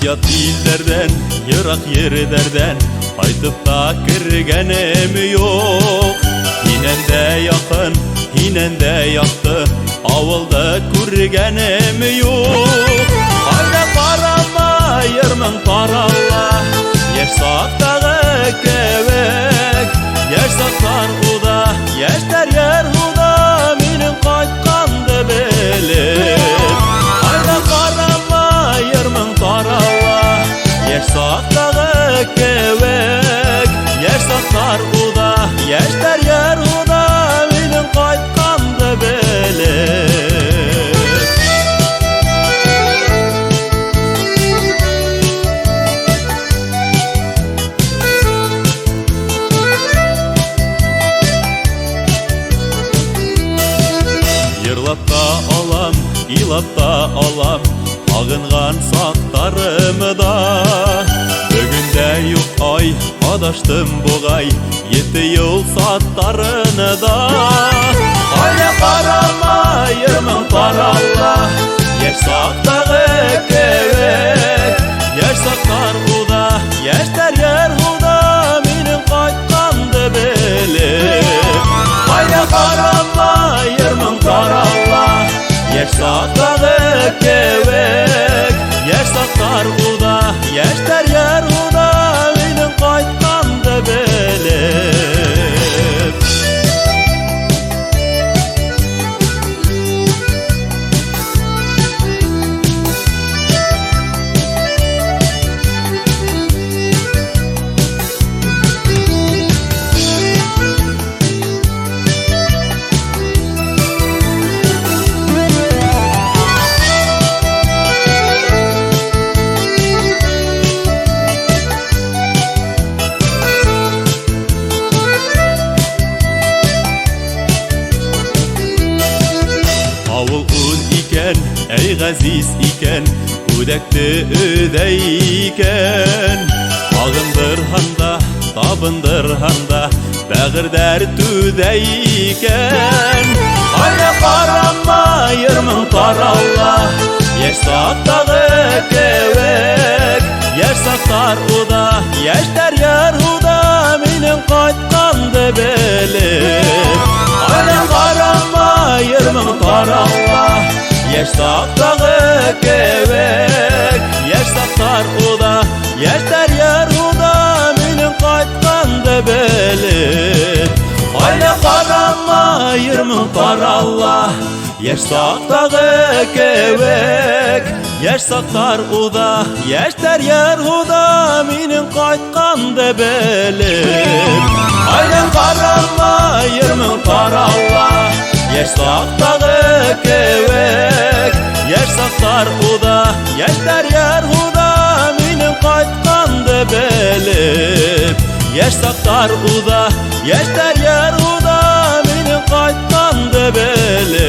Ят илләрдән, ерак ерләрдән кайтып та кергәнем юк. Һинән дә якын, һинән дә якты авылды күргәнем юк. Кайда карама, йырмың тарала, яшь сактагы кебек. Яшь саклар уда, яшьләр йыр уда, минем кайтканды белеп. Кайда карама, йырмың тарала, яшь сактагы кебек. Яшь саклар уда, яшьләр йыр уда, минем кайтканды белеп. Йырлап та алам, илап та алам, Агынган сактарымы да. Бөгөн дә юк ай, адаштым бугай, Ете юл саттарыны да. Кайда карама, йырмың тарала, Яшь сактагы кебек. Яшь сактар уда, яшьләр йыр уда, Минем кайтканды белеп. Кайда карама, йырмың тарала, Яшь сактагы кебек. Яшь сактар уда, яшьләр йыр уда, Минем кайтканды белеп. Авыл үз икән, әй газиз икән, Үдәкте өдә икән. Агындырһанда, табындырһанда, Бәгырьдәр түдә икән. Кайда карама, йырмың тарала, Яшь сактагы кебек. Яшь сактар уда, яшьләр йыр уда, Минем кайтканды белеп. Кайда карама, йырмың тарала, Яшь сактагы кебек. Яшь сактар уда, яшьләр йыр уда, Минем кайтканды белеп. Кайда карама, йырмың тарала, Яшь сактагы кебек. Яшь сактар уда, яшьләр йыр уда, Минем кайтканды белеп. Кайда карама, йырмың тарала, Яшь сактагы кебек. Яшь сактар уда, яшьләр йыр уда, Минем кайтканды белеп. Яшь сактар уда, яшьләр йыр уда, Минем кайтканды белеп.